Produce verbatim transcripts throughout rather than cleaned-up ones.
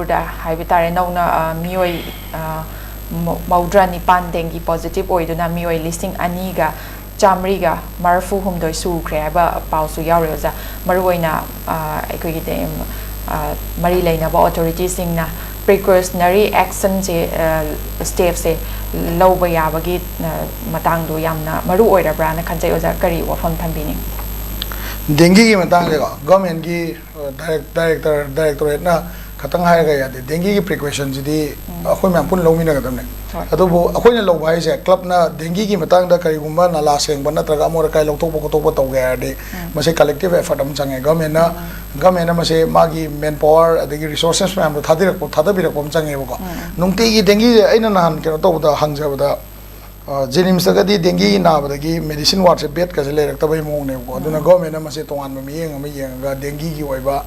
ꯃꯅꯤꯄꯨꯔꯗ ꯍꯥꯏꯕ ꯇꯥꯔꯦ, ꯅꯧꯅ, ꯑ, ꯃꯤꯑꯣꯏ, ꯑ, ꯃ-, ꯃꯧꯗ꯭ꯔꯥ ꯅꯤꯄꯥꯟ ꯗꯦꯡꯒꯤ ꯄꯣꯖꯤꯇꯤꯚ ꯑꯣꯏꯗꯨꯅ ꯃꯤꯑꯣꯏ ꯂꯤꯁꯤꯡ ꯑꯅꯤꯒ ꯆꯥꯃꯔꯤꯒ ꯃꯔꯤꯐꯨ ꯍꯨꯝꯗꯣꯏ ꯁꯨꯈ꯭ꯔꯦ ꯍꯥꯏꯕ ꯄꯥꯎꯁꯨ ꯌꯥꯎꯔꯦ, ꯑꯣꯖꯥ꯫ ꯃꯔꯨꯑꯣꯏꯅ, ꯑ, ꯑꯩꯈꯣꯏꯒꯤ ꯗꯦ-, ꯑ, ꯃꯔꯤ ꯂꯩꯅꯕ ꯑꯣꯊꯣꯔꯤꯇꯤꯁꯤꯡꯅ ꯄ꯭ꯔꯤꯀꯣꯁꯅꯔꯤ ꯑꯦꯛꯁꯟꯁꯦ, ꯑ, ꯁ꯭ꯇꯦꯞꯁꯦ ꯂꯧꯕ ꯌꯥꯕꯒꯤ, ꯑ, ꯃꯇꯥꯡꯗꯣ ꯌꯥꯝꯅ ꯃꯔꯨ ꯑꯣꯏꯔꯕ꯭ꯔꯥꯅ ꯈꯟꯖꯩ꯫ ꯑꯣꯖꯥ, ꯀꯔꯤ ꯋꯥꯐꯝ ꯊꯝꯕꯤꯅꯤꯡꯉꯤ? ꯗꯦꯡꯒꯤꯒꯤ ꯃꯇꯥꯡꯁꯦꯀꯣ, ꯒꯚꯔꯟꯃꯦꯟꯠꯀꯤ, ꯑ, ꯗꯥꯏꯔꯦꯛ-, ꯗꯥꯏꯔꯦꯛꯇꯔ, ꯗꯥꯏꯔꯦꯛꯇꯣꯔꯦꯠꯅ ꯈꯇꯪ ꯍꯥꯏꯔꯒ ꯌꯥꯗꯦ꯫ ꯗꯦꯡꯒꯤꯒꯤ ꯄ꯭ꯔꯤꯀꯣꯁꯟꯁꯤꯗꯤ ꯎꯝ꯫ ꯑꯩꯈꯣꯏ ꯃꯌꯥꯝ ꯄꯨꯟꯅ ꯂꯧꯃꯤꯟꯅꯒꯗꯕꯅꯦ꯫ ꯍꯣꯏ꯫ ꯑꯗꯨꯕꯨ ꯑꯩꯈꯣꯏꯅ ꯂꯧꯕ ꯍꯥꯏꯁꯦ, ꯀ꯭ꯂꯕꯅ ꯗꯦꯡꯒꯤꯒꯤ ꯃꯇꯥꯡꯗ ꯀꯔꯤꯒꯨꯝꯕ ꯅꯥꯂꯥ ꯁꯦꯡꯕ ꯅꯠꯇ꯭ꯔꯒ ꯑꯃꯣꯠ ꯑꯀꯥꯏ ꯂꯧꯊꯣꯛꯄ ꯈꯣꯠꯇꯣꯛꯄ ꯇꯧꯒꯦ ꯍꯥꯏꯔꯗꯤ, ꯎꯝ꯫ ꯃꯁꯤ ꯀꯂꯦꯛꯇꯤꯚ ꯑꯦꯐꯔꯠ ꯑꯃ ꯆꯪꯉꯦ꯫ ꯒꯚꯔꯟꯃꯦꯟꯠꯅ, ꯎꯝ꯫ ꯒꯚꯔꯟꯃꯦꯟꯠꯅ ꯃꯁꯤ ꯃꯥꯒꯤ ꯃꯦꯟ ꯄꯥꯋꯔ ꯑꯗꯒꯤ ꯔꯤꯁꯣꯔꯁꯦꯁ ꯃꯌꯥꯝꯗꯣ ꯊꯥꯗꯔꯛꯄ, ꯊꯥꯗꯕꯤꯔꯛꯄ ꯑꯃ ꯆꯪꯉꯦꯕꯀꯣ꯫ ꯎꯝ꯫ ꯅꯨꯡꯇꯤꯒꯤ ꯗꯦꯡꯒꯤꯁꯦ ꯑꯩꯅ ꯅꯍꯥꯟ ꯀꯩꯅꯣ ꯇꯧꯕꯗ, ꯍꯪꯖꯕꯗ, ꯑ, ꯖꯦꯅꯤꯝꯁꯇꯒꯗꯤ ꯗꯦꯡꯒꯤ ꯅꯥꯕꯗꯒꯤ ꯃꯦꯗꯤꯁꯤꯟ ꯋꯥꯔꯗꯁꯦ ꯕꯦꯗꯀꯁꯦ ꯂꯩꯔꯛꯇꯕꯩ ꯃꯑꯣꯡꯅꯦꯕꯀꯣ꯫ ꯑꯗꯨꯅ ꯎꯝ꯫ ꯒꯚꯔꯟꯃꯦꯟꯠꯅ ꯃꯁꯤ ꯇꯣꯉꯥꯟꯕ ꯃꯤꯠꯌꯦꯡ ꯑꯃ ꯌꯦꯡꯉꯒ ꯗꯦꯡꯒꯤꯒꯤ ꯑꯣꯏꯕ,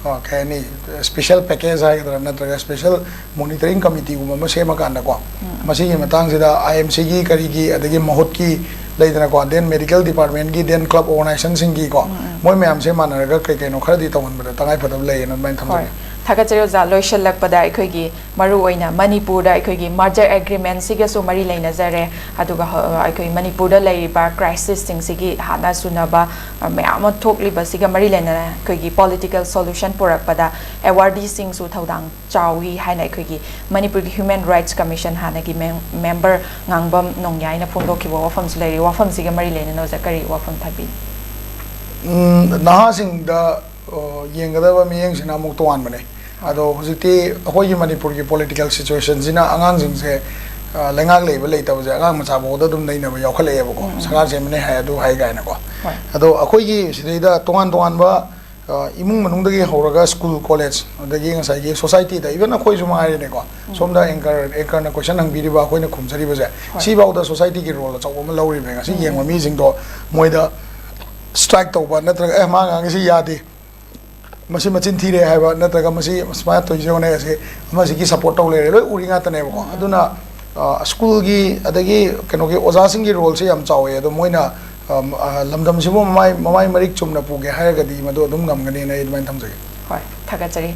ꯑ, ꯀꯩ ꯍꯥꯏꯅꯤ, ꯁ꯭ꯄꯦꯁꯦꯜ ꯄꯦꯀꯦꯖ ꯍꯥꯏꯒꯗ꯭ꯔꯥ ꯅꯠꯇ꯭ꯔꯒ ꯁ꯭ꯄꯦꯁꯦꯜ ꯃꯣꯅꯤꯇꯔꯤꯡ ꯀꯃꯤꯇꯤꯒꯨꯝꯕ ꯑꯃ ꯁꯦꯝꯃꯀꯥꯟꯗꯀꯣ, ꯎꯝ꯫ ꯃꯁꯤꯒꯤ ꯃꯇꯥꯡꯁꯤꯗ ꯑꯥꯏ ꯑꯦꯝ ꯁꯤꯒꯤ ꯀꯔꯤꯒꯤ ꯑꯗꯒꯤ ꯃꯍꯨꯠꯀꯤ ꯂꯩꯗꯅꯀꯣ, then ꯃꯦꯗꯤꯀꯦꯜ ꯗꯤꯄꯥꯔꯠꯃꯦꯟꯠꯀꯤ, then ꯀ꯭ꯂꯕ ꯑꯣꯔꯒꯅꯥꯏꯖꯦꯁꯟꯁꯤꯡꯒꯤꯀꯣ, ꯎꯝ, ꯎꯝ꯫ ꯃꯣꯏ ꯃꯌꯥꯝꯁꯦ ꯃꯥꯟꯅꯔꯒ ꯀꯩ ꯀꯩꯅꯣ ꯈꯔꯗꯤ ꯇꯧꯍꯟꯕꯗ ꯇꯉꯥꯏ ꯐꯗꯕ ꯂꯩꯌꯦꯅ ꯑꯗꯨꯃꯥꯏꯅ ꯊꯝꯖꯒꯦ꯫ ꯍꯣꯏ꯫ ꯊꯥꯒꯠꯆꯔꯤ ꯑꯣꯖꯥ꯫ ꯂꯣꯏꯁꯤꯜꯂꯛꯄꯗ ꯑꯩꯈꯣꯏꯒꯤ ꯃꯔꯨꯑꯣꯏꯅ ꯃꯅꯤꯄꯨꯔꯗ ꯑꯩꯈꯣꯏꯒꯤ ꯃꯔꯖꯔ ꯑꯦꯒ꯭ꯔꯤꯃꯦꯟꯁꯤꯒꯁꯨ ꯃꯔꯤ ꯂꯩꯅꯖꯔꯦ, ꯑꯗꯨꯒ ꯍ-, ꯑꯩꯈꯣꯏ ꯃꯅꯤꯄꯨꯔꯗ ꯂꯩꯔꯤꯕ ꯀ꯭ꯔꯥꯏꯁꯤꯁꯁꯤꯡꯁꯤꯒꯤ ꯍꯥꯠꯅ ꯁꯨꯅꯕ, ꯑ, ꯃꯌꯥꯝ ꯑꯃ ꯊꯣꯛꯂꯤꯕꯁꯤꯒ ꯃꯔꯤ ꯂꯩꯅꯅ ꯑꯩꯈꯣꯏꯒꯤ ꯄꯣꯂꯤꯇꯤꯀꯦꯜ ꯁꯣꯂꯨꯁꯟ ꯄꯨꯔꯛꯄꯗ ꯑꯦꯋꯥꯔꯗꯤꯁꯤꯡꯁꯨ ꯊꯧꯗꯥꯡ ꯆꯥꯎꯏ ꯍꯥꯏꯅ ꯑꯩꯈꯣꯏꯒꯤ ꯃꯅꯤꯄꯨꯔꯒꯤ ꯍ꯭ꯌꯨꯃꯦꯟ ꯔꯥꯏꯠꯁ ꯀꯃꯤꯁꯟ ꯍꯥꯟꯅꯒꯤ ꯃꯦꯝ-, ꯃꯦꯝꯕꯔ ꯉꯥꯡꯕꯝ ꯅꯣꯡꯌꯥꯏꯅ ꯐꯣꯡꯗꯣꯛꯈꯤꯕ ꯋꯥꯐꯝꯁꯨ ꯂꯩꯔꯤ꯫ ꯋꯥꯐꯝꯁꯤꯒ ꯃꯔꯤ ꯂꯩꯅꯅ ꯑꯣꯖꯥ ꯀꯔꯤ ꯋꯥꯐꯝ ꯊꯝꯕꯤ? ꯎꯝ, ꯅꯍꯥꯁꯤꯡꯗ, ꯑ, ꯌꯦꯡꯒꯗꯕ ꯃꯤꯠꯌꯦꯡꯁꯤꯅ ꯑꯃꯨꯛ ꯇꯣꯉꯥꯟꯕꯅꯦ꯫ ꯑꯗꯣ ꯍꯧꯖꯤꯛꯇꯤ ꯑꯩꯈꯣꯏꯒꯤ ꯃꯅꯤꯄꯨꯔꯒꯤ ꯄꯣꯂꯤꯇꯤꯀꯦꯜ ꯁꯤꯆꯨꯋꯦꯁꯟꯁꯤꯅ ꯑꯉꯥꯡꯁꯤꯡꯁꯦ, ꯑ, ꯂꯩꯉꯥꯛ ꯂꯩꯕ ꯂꯩꯇꯕꯁꯦ ꯑꯉꯥꯡ ꯃꯆꯥ ꯐꯥꯎꯗ ꯑꯗꯨꯝ ꯅꯩꯅꯕ ꯌꯥꯎꯈꯠꯂꯛꯑꯦꯕꯀꯣ꯫ ꯎꯝ, ꯎꯝ꯫ ꯁꯔꯀꯥꯔ ꯁꯦꯝꯕꯅꯦ ꯍꯥꯏ, ꯑꯗꯨ ꯍꯥꯏ ꯀꯥꯏꯅꯀꯣ꯫ ꯍꯣꯏ꯫ ꯑꯗꯣ ꯑꯩꯈꯣꯏꯒꯤ ꯁꯤꯗꯩꯗ ꯇꯣꯉꯥꯟ ꯇꯣꯉꯥꯟꯕ, ꯑ, ꯏꯃꯨꯡ ꯃꯅꯨꯡꯗꯒꯤ ꯍꯧꯔꯒ ꯁ꯭ꯀꯨꯜ, ꯀꯣꯂꯦꯖ, ꯑꯗꯒꯤ ꯉꯁꯥꯏꯒꯤ ꯁꯣꯁꯥꯏꯇꯤꯗ, ꯏꯚꯟ ꯑꯩꯈꯣꯏꯁꯨ ꯃꯉꯥꯏꯔꯦꯅꯦꯀꯣ꯫ ꯎꯝ꯫ ꯁꯣꯝꯗ ꯑꯦꯡꯀꯔ, ꯑꯦꯡꯀꯔꯅ ꯀꯣꯏꯁꯟ ꯍꯪꯕꯤꯔꯤꯕ, ꯑꯩꯈꯣꯏꯅ ꯈꯨꯝꯖꯔꯤꯕꯁꯦ, ꯍꯣꯏ꯫ ꯁꯤꯐꯥꯎꯗ ꯁꯣꯁꯥꯏꯇꯤꯒꯤ ꯔꯣꯜ ꯑꯆꯧꯕ ꯑꯃ ꯂꯧꯔꯤꯕꯅꯦ꯫ ꯉꯁꯤ ꯎꯝ, ꯌꯦꯡꯕ ꯎꯝ꯫ ꯃꯤꯁꯤꯡꯗꯣ ꯃꯣꯏꯗ ꯁ꯭ꯇ꯭ꯔꯥꯏꯛ ꯇꯧꯕ ꯅꯠꯇ꯭ꯔꯒ, "ꯑꯦ, ꯃꯥ ꯉꯥꯡꯉꯤꯁꯤ ꯌꯥꯗꯦ, ꯃꯁꯤ ꯃꯆꯤꯟ ꯊꯤꯔꯦ" ꯍꯥꯏꯕ, ꯅꯠꯇ꯭ꯔꯒ "ꯃꯁꯤ ꯁꯨꯃꯥꯏꯅ ꯇꯧꯔꯤꯁꯦ ꯌꯦꯡꯉꯨꯅꯦ, ꯑꯁꯤ ꯑꯃꯁꯤꯒꯤ ꯁꯞꯄꯣꯔꯠ ꯇꯧ ꯂꯩꯔꯦ", ꯂꯣꯏ ꯎꯔꯤ ꯉꯥꯛꯇꯅꯦꯕꯀꯣ꯫ ꯎꯝ, ꯎꯝ꯫ ꯑꯗꯨꯅ, ꯑ, ꯁ꯭ꯀꯨꯜꯒꯤ ꯑꯗꯒꯤ ꯀꯩꯅꯣꯒꯤ ꯑꯣꯖꯥꯁꯤꯡꯒꯤ ꯔꯣꯜꯁꯦ ꯌꯥꯝ ꯆꯥꯎꯋꯦ꯫ ꯑꯗꯣ ꯃꯣꯏꯅ, ꯑ, ꯑ, ꯂꯝꯗꯝꯁꯤꯕꯨ ꯃꯃꯥꯏ, ꯃꯃꯥꯏ ꯃꯔꯤꯛ ꯆꯨꯝꯅ ꯄꯨꯒꯦ ꯍꯥꯏꯔꯒꯗꯤ ꯃꯗꯨ ꯑꯗꯨꯝ ꯉꯝꯒꯅꯤꯅ ꯑꯩ ꯑꯗꯨꯃꯥꯏꯅ ꯊꯝꯖꯒꯦ꯫ ꯍꯣꯏ, ꯊꯥꯒꯠꯆꯔꯤ꯫